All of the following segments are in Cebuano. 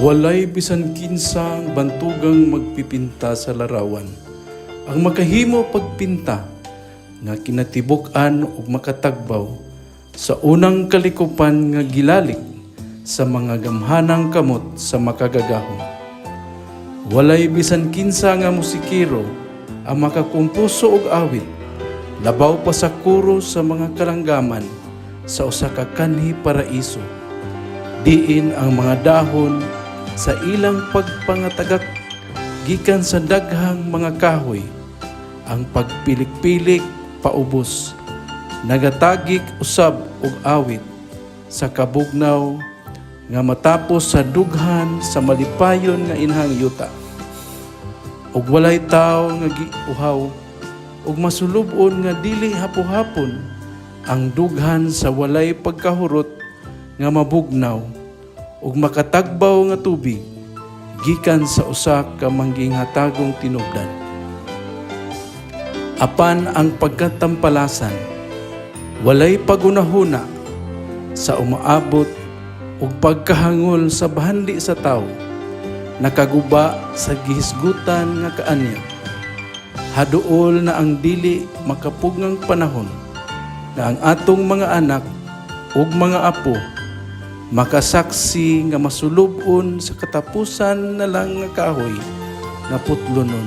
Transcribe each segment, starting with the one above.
Walay bisan kinsang bantugang magpipinta sa larawan. Ang makahimo pagpinta nga kinatibuk-an ug makatagbaw sa unang kalikupan nga gilalik sa mga gamhanang kamot sa makagagahom. Walay bisan kinsa nga musikero ang makakomposo og awit labaw pa sa koro sa mga kalanggaman sa usa ka kanhi paraiso. Diin ang mga dahon sa ilang pagpangatagak gikan sa daghang mga kahoy, ang pagpilik-pilik paubos nagatagik usab og awit sa kabugnaw nga matapos sa dughan sa malipayon nga inhang yuta. Ug walay tawo nga giuhaw ug masulub-on nga dili hapo-hapon ang dughan sa walay pagkahurot nga mabugnaw ug makatagbaw nga tubig gikan sa usa ka manggihatagong tinubdan. Apan ang pagkatampalasan walay pagunahuna sa umaabot ug pagkahangol sa bahandi sa tawo nakaguba sa gihisgutan nga kaanyag. Haduol na ang dili makapugngang panahon nga ang atong mga anak ug mga apo makasaksi nga masulub-on sa katapusan na lang nga kahoy nga putlonon,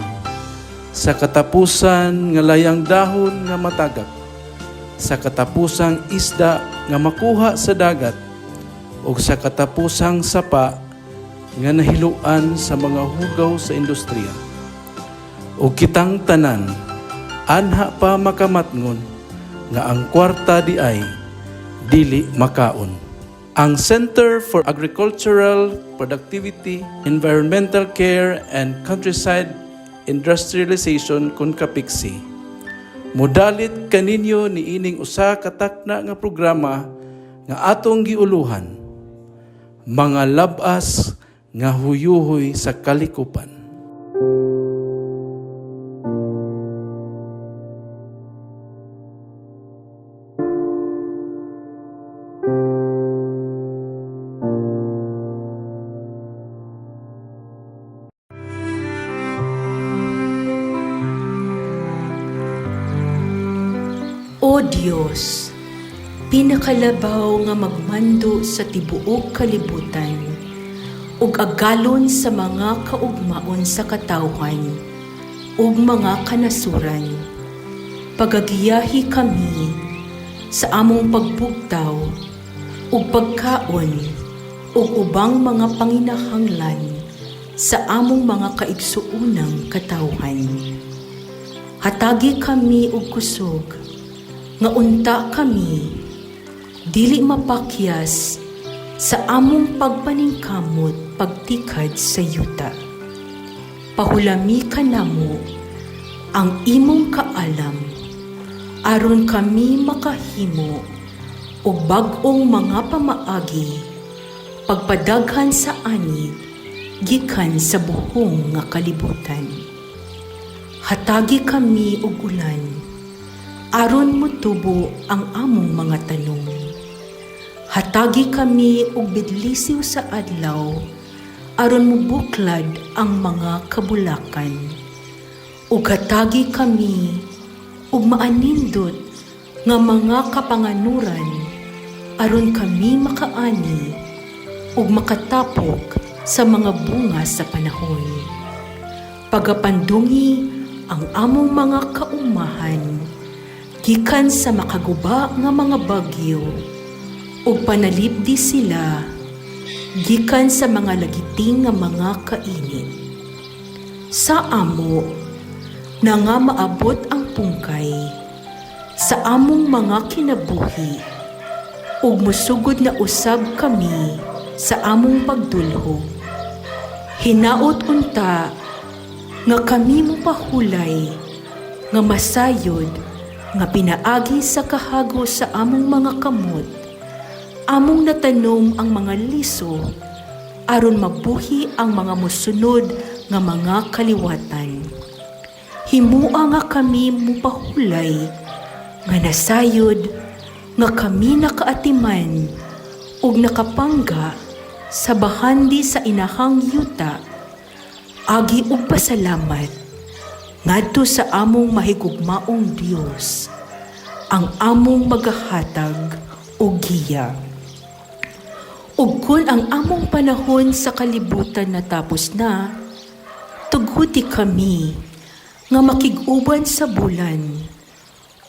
sa katapusan nga layang dahon nga matagak, sa katapusang isda nga makuha sa dagat, ug sa katapusang sapa nga nahiluan sa mga hugaw sa industriya. Ug kitang tanan anha pa makamatngon nga ang kwarta di ay dili makaon. Ang Center for Agricultural Productivity, Environmental Care and Countryside Industrialization kon CAPECSI mudalit kaninyo niining usa ka takna nga programa nga atong giuluhan, Mga Lab-as nga Huyuhoy sa Kalikupan. O Dios, pinakalabaw nga magmando sa tibuok kalibutan ug agalon sa mga kaugmaon sa katawhan ug mga kanasuran. Pagagiyahi kami sa among pagbugtaw ug pagkaon ug ubang mga panginahanglan sa among mga kaigsuonang katawhan. Hatagi kami og kusog nga unta kami dili mapakyas sa among pagpaningkamot pagtikad sa yuta. Pahulami kanamo ang imong kaalam aron kami makahimo og bag-ong mga pamaagi pagpadaghan sa ani gikan sa buhong nga kalibutan. Hatagi kami og ulan aron motubo ang among mga tanom. Hatagi kami og bidlisiw sa adlaw aron mobuklad ang mga kabulakan. Ug hatagi kami og maanindot nga mga kapanganuran aron kami makaani ug makatapok sa mga bunga sa panahon. Pagapandungi ang among mga kaumahan gikan sa makaguba nga mga bagyo ug panalipdi sila gikan sa mga lagiting nga mga kainit. Sa amo na nga maabot ang pungkay sa among mga kinabuhi ug musugod na usab kami sa among pagdulhog. Hinaot unta nga kami mopahulay nga masayod nga pinaagi sa kahago sa among mga kamot, among natanom ang mga liso aron mabuhi ang mga mosunod nga mga kaliwatan. Himua nga kami mupahulay nga nasayod nga kami nakaatiman ug nakapangga Sa bahandi sa inahang yuta, agi og pasalamat ngadto sa among mahigugmaong Dios, ang among magahatag og giya. Ug kun ang among panahon sa kalibutan natapos na, tuguti kami nga makig-uban sa bulan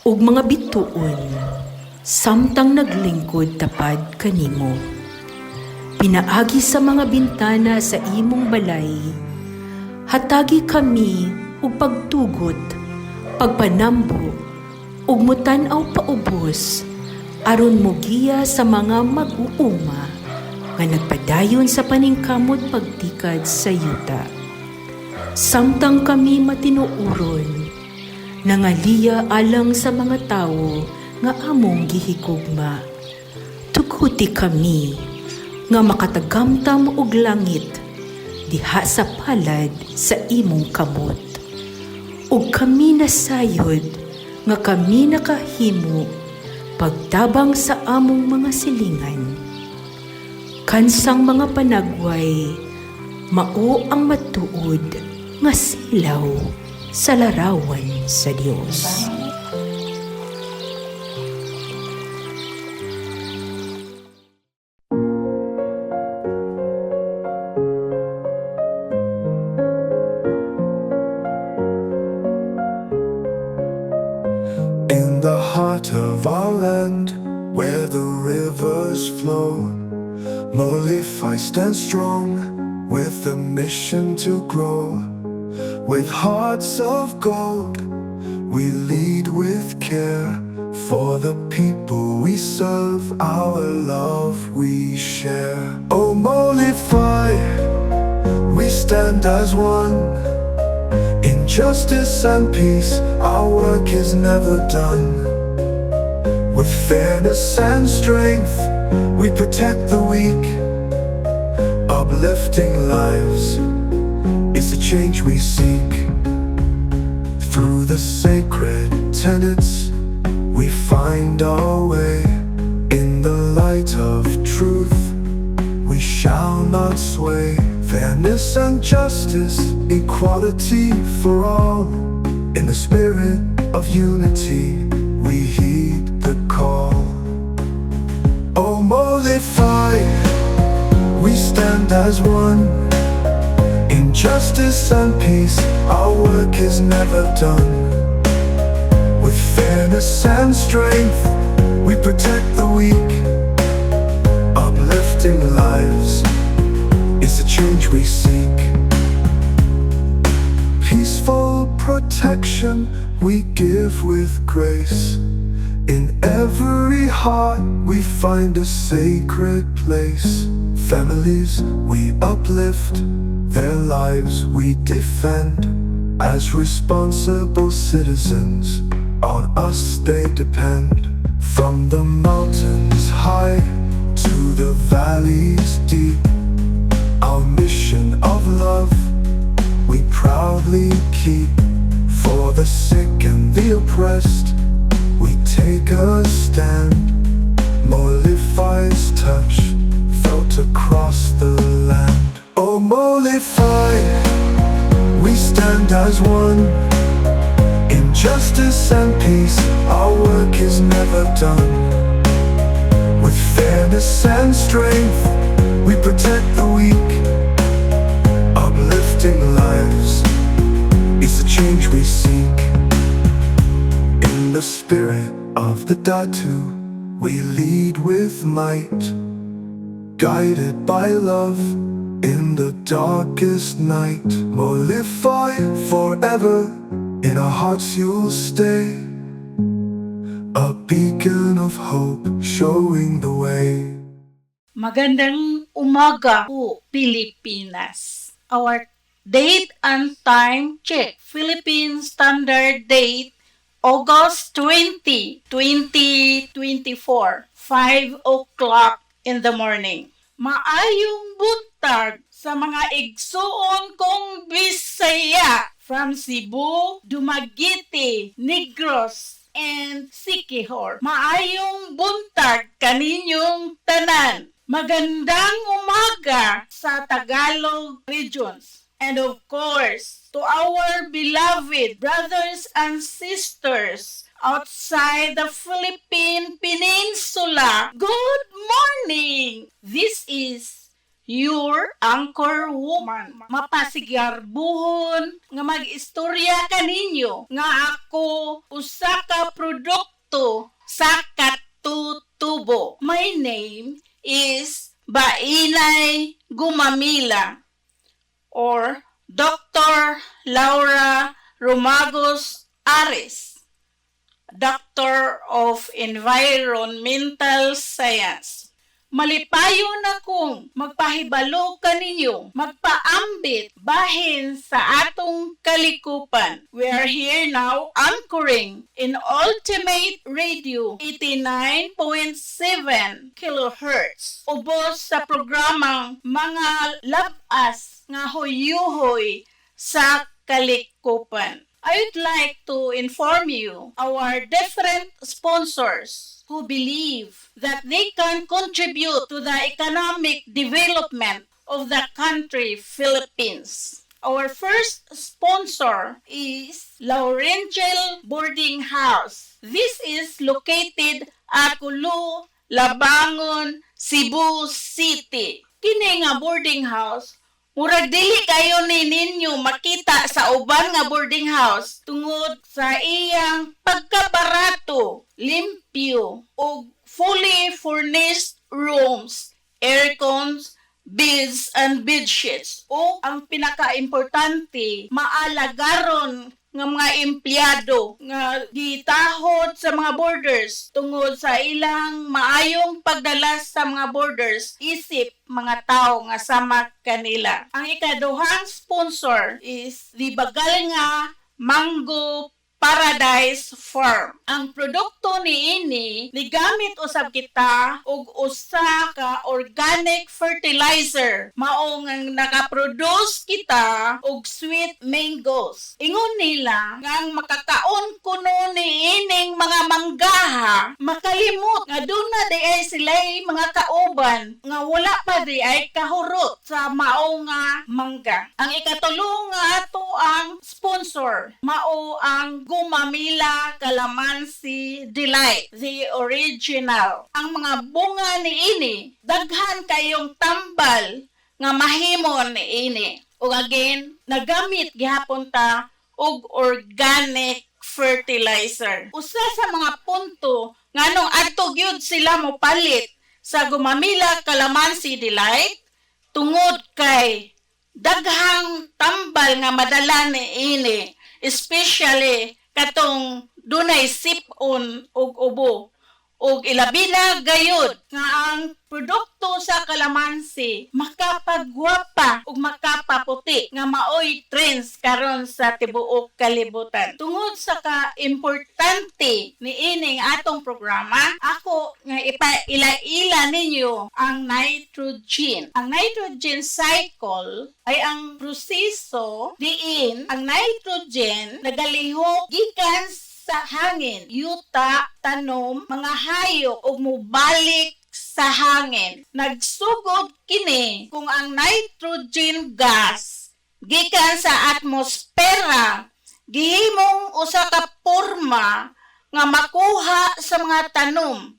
ug mga bituon samtang naglingkod tapad kanimo. Pinaagi sa mga bintana sa imong balay, hatagi kami og pagtugot, pagpanambo, ug mutan-aw paubos aron mogiya sa mga mag-uuma nga nagpadayon sa paningkamot pagtikad sa yuta. Samtang kami matinuoron, nangaliya alang sa mga tawo nga among gihigugma. Tuguti kami nga makatagamtam og langit diha sa palad sa imong kamot. Ug kami nasayod nga kami nakahimo pagtabang sa among mga silingan. Kansang mga panagway, mao ang matuod nga silaw sa larawan sa Dios. In the heart of our land, where the rivers flow, Molify stands strong with a mission to grow. With hearts of gold, we lead with care. For the people we serve, our love we share. Oh, Molify, we stand as one. In justice and peace, our work is never done. With fairness and strength, we protect the weak, uplifting lives. It's the change we seek. Through the sacred tenets, we find our way. In the light of truth, we shall not sway. Fairness and justice, equality for all. In the spirit of unity, we heed the call. Oh, Molify, we stand as one. In justice and peace, our work is never done. With fairness and strength, we protect the weak, uplifting lives. It's the change we seek. Peaceful protection we give with grace. In every heart we find a sacred place. Families we uplift, their lives we defend. As responsible citizens, on us they depend. From the mountains high to the valleys deep, our mission of love we proudly keep. For the sick and the oppressed, we take a stand. Molify's touch felt across the land. Oh, Molify, we stand as one. In justice and peace, our work is never done. With fairness and strength, we protect the weak, uplifting lives. It's the change we seek. In the spirit of the Datu, we lead with might, guided by love in the darkest night. Molify forever, in our hearts you'll stay, a beacon of hope showing the way. Magandang umaga po, Pilipinas. Our date and time check. Philippine Standard Date, August 20, 2024, 5 o'clock in the morning. Maayong buntag sa mga igsuon kong Bisaya from Cebu, Dumaguete, Negros, and Siquijor. Maayong buntag kaninyong tanan. Magandang umaga sa Tagalog regions. And of course, to our beloved brothers and sisters outside the Philippine Peninsula, good morning! This is your anchor woman. Mapasigarbuhon nga mag-istorya kaninyo nga ako usa ka produkto sa katutubo. My name is Bainay Gumamila or Dr. Laura Romagos Aris, Doctor of Environmental Science. Malipayon akong magpahibalo kaninyo, magpaambit bahin sa atong kalikupan. We are here now anchoring in Ultimate Radio 89.7 kilohertz. Ubos sa programang Mga Labas nga Huyuhoy sa Kalikupan. I would like to inform you our different sponsors who believe that they can contribute to the economic development of the country Philippines. Our first sponsor is Laurangel Boarding House. This is located at Kulu, Labangon, Cebu City. Kini nga boarding house, murag dili kayo ni ninyo makita sa uban nga boarding house tungod sa iyang pagkabarato, limpyo ug fully furnished rooms, aircons, beds and bedsheets. O ang pinaka-importante, maalagaron nga mga empleyado nga gitahod sa mga boarders tungod sa ilang maayong pagdala sa mga boarders isip mga tao nga sama kanila. Ang ikaduhang sponsor is the Bagalnga Mango Paradise Farm. Ang produkto niini nigamit usab kita og usa ka organic fertilizer, mao nga nakaproduce kita og sweet mangoes. Ingon nila nga ang makakaon kuno niining mga manggaha makalimot nga duna diay sila'y mga kauban nga wala pa diay kahurot sa mao nga mangga. Ang ikatulo nga ato ang sponsor mao ang Gumamila Calamansi Delight, the original. Ang mga bunga niini, daghan kayong tambal nga mahimo niini. Ug again, nagamit gihapon ta og organic fertilizer. Usa sa mga punto nganong adto gyud sila mopalit sa Gumamila Calamansi Delight tungod kay daghang tambal nga madala niini, especially katong dunay sipon ug ubo, ug ilabi na gayud nga ang produkto sa kalamansi makapagwapa ug makapaputi nga maoy trends karon sa tibuok kalibutan. Tungod sa ka-importante niining atong programa, ako nga ipaila-ila ninyo ang nitrogen. Ang nitrogen cycle ay ang proseso diin ang nitrogen nagalihok gikan sa hangin, yuta, tanom, mga hayop ug mobalik sa hangin. Nagsugod kini kung ang nitrogen gas gikan sa atmosfera gihimong usa ka porma nga makuha sa mga tanom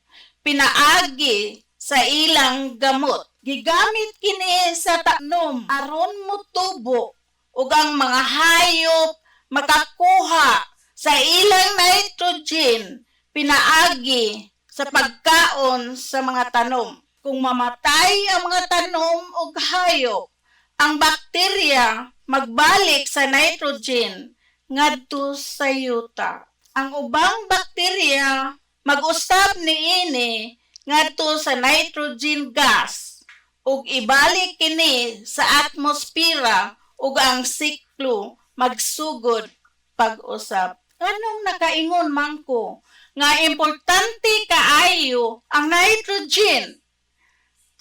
pinaagi sa ilang gamot. Gigamit kini sa tanom aron motubo ug ang mga hayop makakuha sa ilang nitrogen pinaagi sa pagkaon sa mga tanom. Kung mamatay ang mga tanom ug hayop, ang bakterya magbalik sa nitrogen ngadto sa yuta. Ang ubang bakterya mag-usab niini ngadto sa nitrogen gas ug ibalik kini sa atmosfera ug ang siklo magsugod pag-usab. Nganong nakaingon man ko nga importante kaayo ang nitrogen?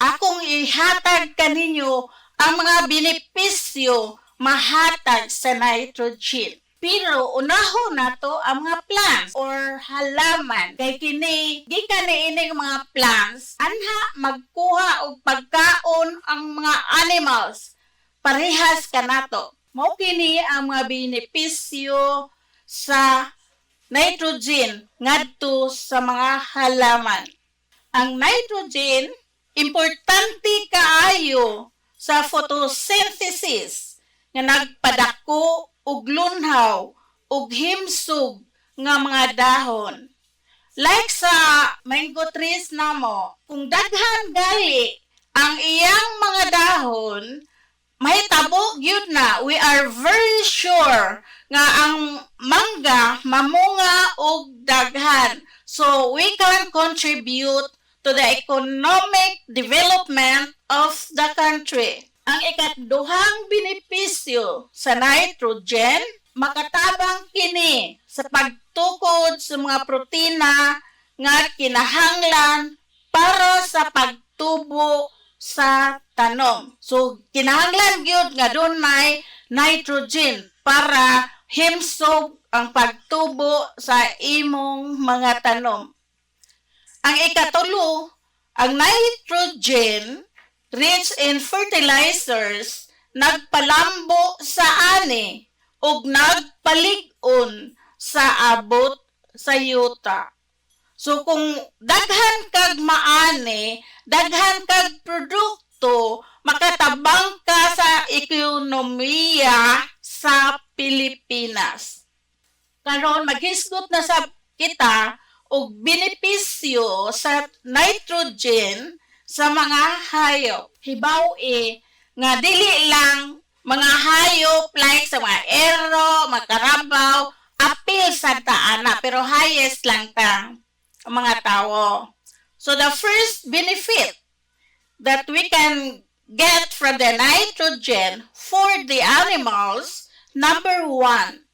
Akong ihatag kaninyo ang mga benepisyo mahatag sa nitrogen. Pero unahon nato ang mga plants or halaman kay kini gikan niining mga plants anha magkuha og pagkaon ang mga animals parehas kanato. Mao kini ang mga benepisyo sa nitrogen ngadto sa mga halaman. Ang nitrogen, importante kaayo sa photosynthesis nga nagpadako og lunhaw ug himsog nga mga dahon. Like sa mango trees namo, kung daghan gali ang iyang mga dahon, mahitabo gyud na, we are very sure nga ang mangga mamunga og daghan. So we can contribute to the economic development of the country. Ang ikaduhang benepisyo sa nitrogen, makatabang kini sa pagtukod sa mga protina nga kinahanglan para sa pagtubo sa tanom. So kinahanglan gyud nga dunay nitrogen para himsog ang pagtubo sa imong mga tanom. Ang ikatulo, ang nitrogen rich in fertilizers nagpalambo sa ani ug nagpalig-on sa abot sa yuta. So kung daghan kag maani, daghan kag produkto, makatabang ka sa ekonomiya sa Pilipinas. Karon maghisgot na sa kita og benepisyo sa nitrogen sa mga hayop. Hibaw-i nga dili lang mga hayop like sa mga ero, mga karabaw, apil sa taana, pero highest lang ta ang mga tao. So the first benefit that we can get from the nitrogen for the animals, number one,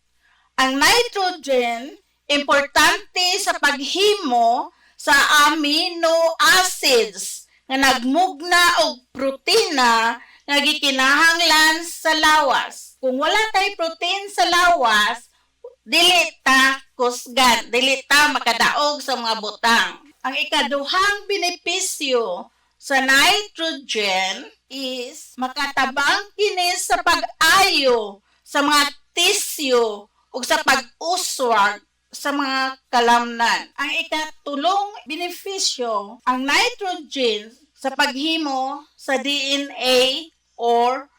ang nitrogen importante sa paghimo sa amino acids nga nagmugna og protina nga gikinahanglan sa lawas. Kung wala tay protein sa lawas, dili ta kusgan, dili ta makadaog sa mga butang. Ang ikaduhang benepisyo sa nitrogen is makatabang kini sa pag-ayo sa mga tisyo ug sa pag-uswag sa mga kalamnan. Ang ikatulong benepisyo, ang nitrogen sa paghimo sa DNA or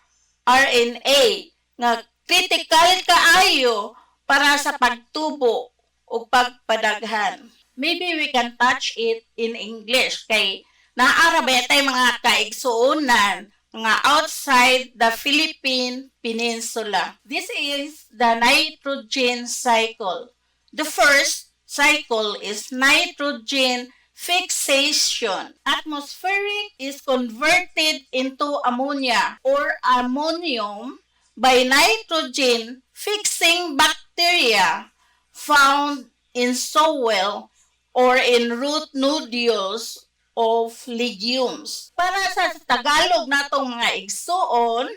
RNA nga critical kaayo para sa pagtubo ug pagpadaghan. Maybe we can touch it in English kay naa ra ba tay mga kaigsuonan nga outside the Philippine Peninsula. This is the nitrogen cycle. The first cycle is nitrogen fixation. Atmospheric is converted into ammonia or ammonium by nitrogen fixing bacteria found in soil or in root nodules of legumes. Para sa Tagalog natong mga igsuon,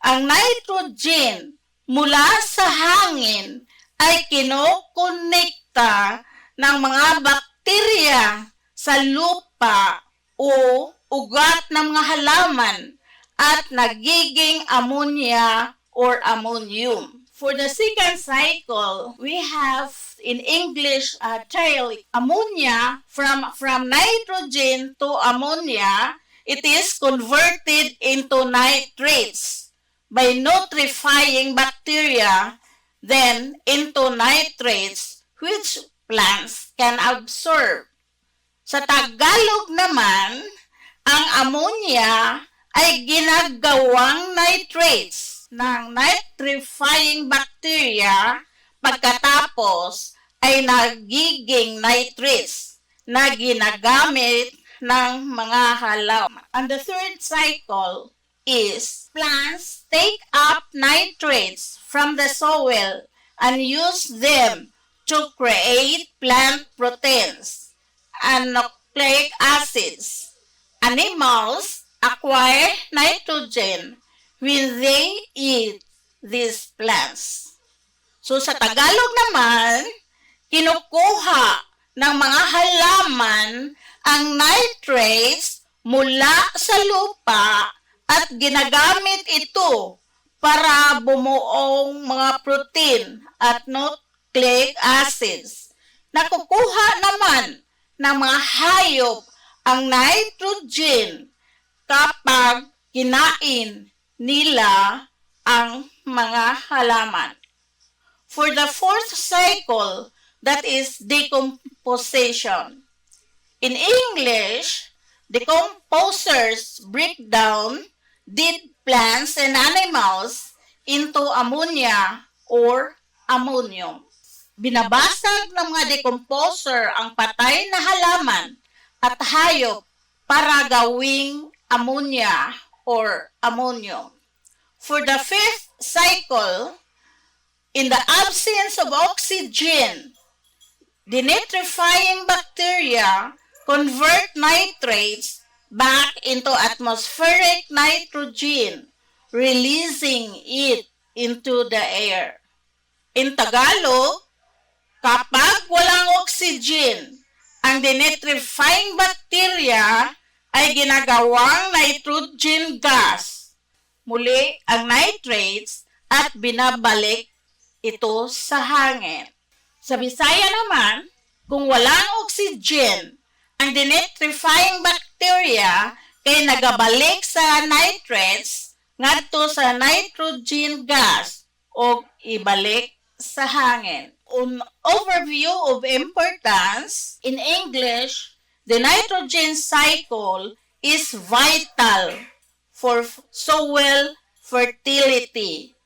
ang nitrogen mula sa hangin ay kinokonekta ng mga bakterya sa lupa o ugat ng mga halaman at nagiging ammonia or ammonium. For the second cycle, we have in English trail ammonia from nitrogen to ammonia. It is converted into nitrates by nitrifying bacteria, then into nitrates which plants can absorb. Sa Tagalog naman, ang ammonia ay ginagawang nitrates ng nitrifying bacteria, pagkatapos ay nagiging nitrates na ginagamit ng mga halaman. And the third cycle is plants take up nitrates from the soil and use them to create plant proteins and nucleic acids. Animals acquire nitrogen when they eat these plants. So sa Tagalog naman, kinukuha ng mga halaman ang nitrates mula sa lupa at ginagamit ito para bumuong mga protein at nucleic acids. Nakukuha naman ng mga hayop ang nitrogen kapag kinain nila ang mga halaman. For the fourth cycle, that is decomposition. In English, decomposers break down dead plants and animals into ammonia or ammonium. Binabasag ng mga decomposer ang patay na halaman at hayop para gawing ammonia or ammonium. For the fifth cycle, in the absence of oxygen, denitrifying bacteria convert nitrates back into atmospheric nitrogen, releasing it into the air. In Tagalog, kapag walang oxygen, ang denitrifying bacteria ay ginagawang nitrogen gas. Muli ang nitrates at binabalik ito sa hangin. Sa Bisaya naman, kung walang oxygen, ang denitrifying bacteria kay nagabalik sa nitrates ngadto sa nitrogen gas o ibalik sa hangin. On overview of importance, in English, the nitrogen cycle is vital for soil fertility,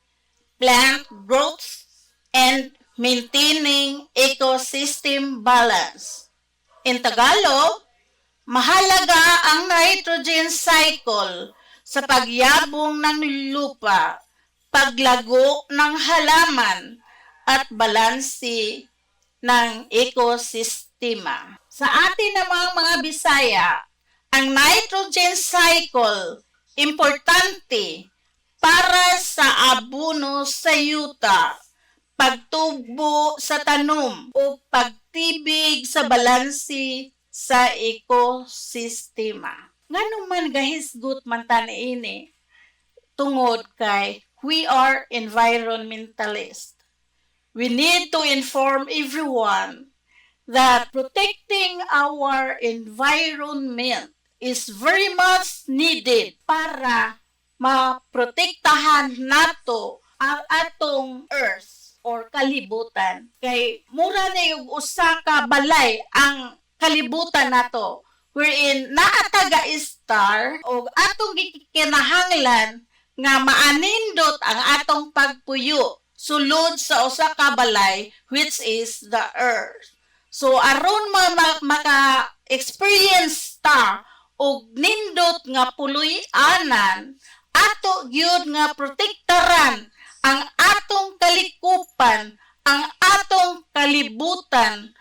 plant growth, and maintaining ecosystem balance. In Tagalog, mahalaga ang nitrogen cycle sa pagyabong ng lupa, paglago ng halaman, at balanse ng ekosistema. Sa atin namang mga Bisaya, ang nitrogen cycle importante para sa abono sa yuta, pagtubo sa tanom o pagtibig sa balanse sa ekosistema. Ngano man gahisgot man ta niini? Tungod kay we are environmentalists. We need to inform everyone that protecting our environment is very much needed para maprotektahan nato ang atong earth or kalibutan. Kay mura na yung usa ka balay ang kalibutan nato wherein naa ta ga-star o atong gikinahanglan nga maanindot ang atong pagpuyo sulod sa usa ka balay, which is the earth. So aron maka-experience ta og nindot nga puloy-anan, ato gyud nga protektaran ang atong kalikupan, ang atong kalibutan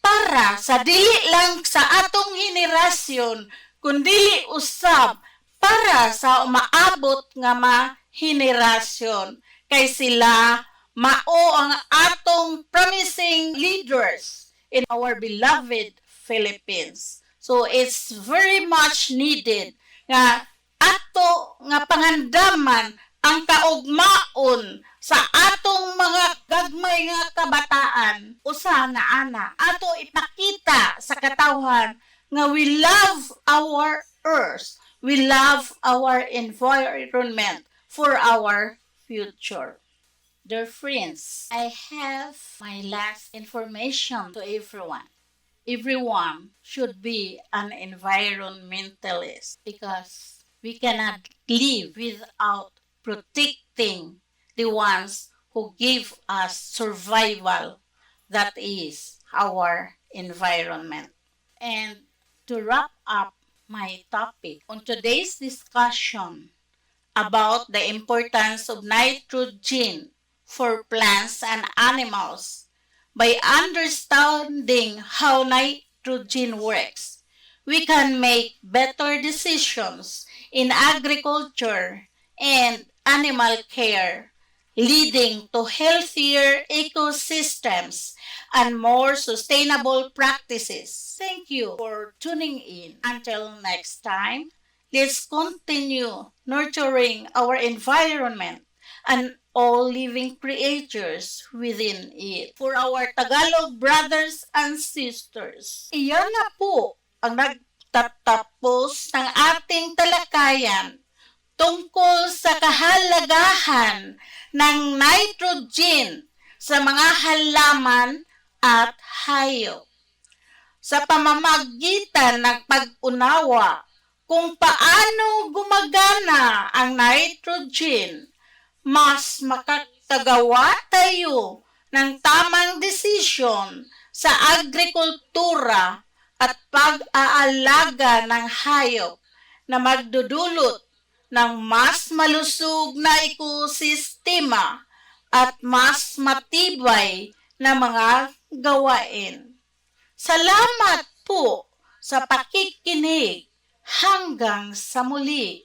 para sa dili lang sa atong henerasyon kundili usab para sa umaabot nga mga henerasyon, kay sila mao ang atong promising leaders in our beloved Philippines. So it's very much needed nga ato nga pangandaman ang kaugmaon sa atong mga gagmay nga kabataan. Usa na ana, ato ipakita sa katawhan nga we love our earth, we love our environment for our future. Dear friends, I have my last information to everyone. Everyone should be an environmentalist because we cannot live without protecting the ones who give us survival, that is our environment. And to wrap up my topic on today's discussion about the importance of nitrogen for plants and animals, by understanding how nitrogen works, we can make better decisions in agriculture and animal care. leading to healthier ecosystems and more sustainable practices. Thank you for tuning in. Until next time, let's continue nurturing our environment and all living creatures within it. For our Tagalog brothers and sisters, iyan na po ang nagtatapos ng ating talakayan tungkol sa kahalagahan ng nitrogen sa mga halaman at hayop. Sa pamamagitan ng pag-unawa kung paano gumagana ang nitrogen, mas makakagawa tayo ng tamang desisyon sa agrikultura at pag-aalaga ng hayop na magdudulot ng mas malusog na ekosistema at mas matibay na mga gawain. Salamat po sa pakikinig. Hanggang sa muli.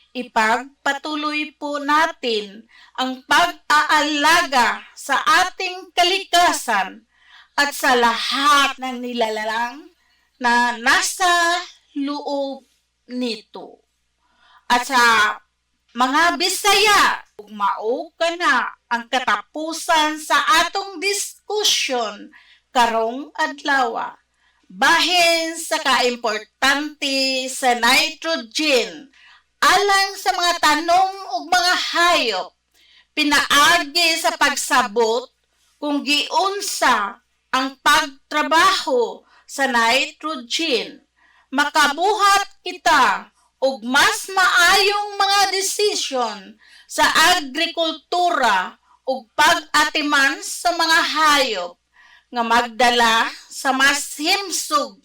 Ipagpatuloy po natin ang pag-aalaga sa ating kalikasan at sa lahat ng nilalang na nasa loob nito. At sa mga Bisaya, ug mao kana ang katapusan sa atong diskusyon karong adlaw. Bahin sa kaimportante sa nitrogen alang sa mga tanom ug mga hayop, pinaagi sa pagsabot kung giunsa ang pagtrabaho sa nitrogen, makabuhat kita og mas maayong mga desisyon sa agrikultura ug pag-atiman sa mga hayop nga magdala sa mas himsog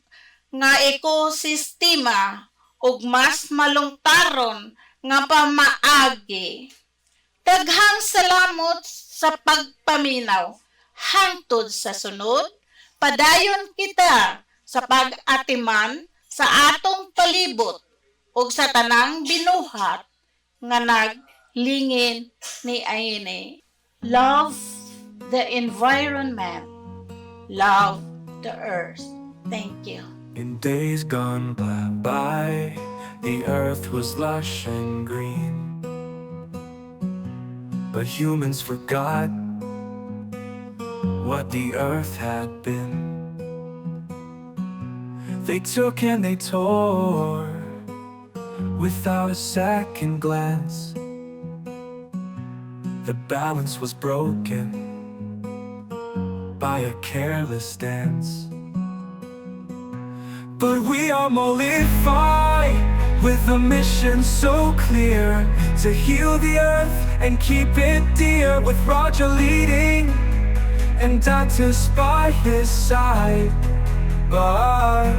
nga ekosistema ug mas malungtaron nga pamaagi. Daghang salamat sa pagpaminaw. Hangtod sa sunod, padayon kita sa pag-atiman sa atong palibot ug sa tanang binuhat nga naglingin niini. Love the environment. Love the earth. Thank you. In days gone by, the earth was lush and green. But humans forgot what the earth had been. They took and they tore without a second glance. The balance was broken by a careless dance. But we are Molify with a mission so clear to heal the earth and keep it dear, with Roger leading and Datus by his side. But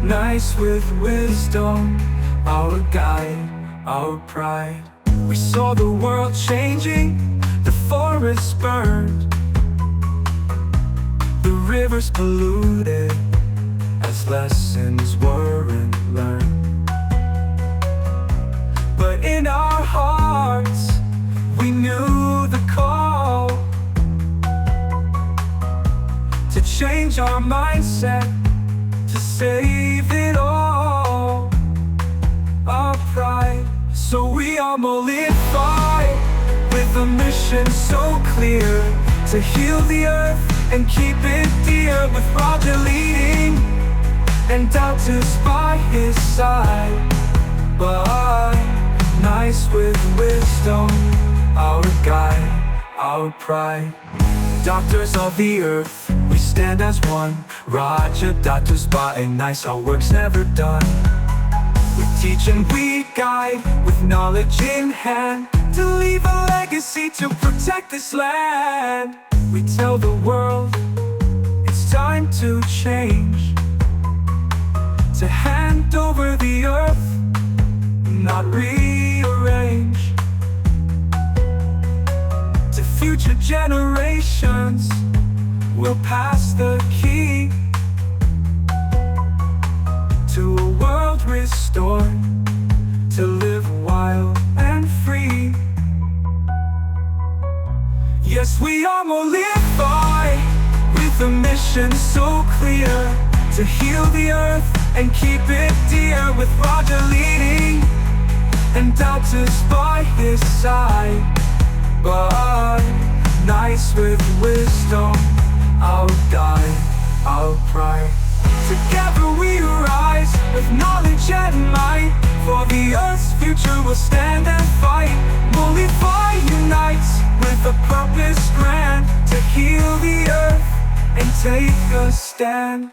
nice with wisdom, our guide, our pride. We saw the world changing, the forests burned, the rivers polluted as lessons weren't learned. But in our hearts, we knew the call to change our mindset, to save it all, our pride. So we are Molify with a mission so clear to heal the earth and keep it dear, with Roger leading and Datus by his side. But nice with wisdom, our guide, our pride. Doctors of the earth, we stand as one. Roger, Datus, by nice, our work's never done. We teach and we guide with knowledge in hand to leave a legacy to protect this land. We tell the world it's time to change, to hand over the earth, not rearrange. To future generations, we'll pass the key to a world restored, to live wild and free. mission so clear to heal the earth and keep it dear, with Roger leading and Daltus by his side. But nice with wisdom, our guide, our pride. Together we rise with knowledge and might. For the earth's future we'll stand and fight. Molify unites with a purpose grand to heal the earth and take a stand.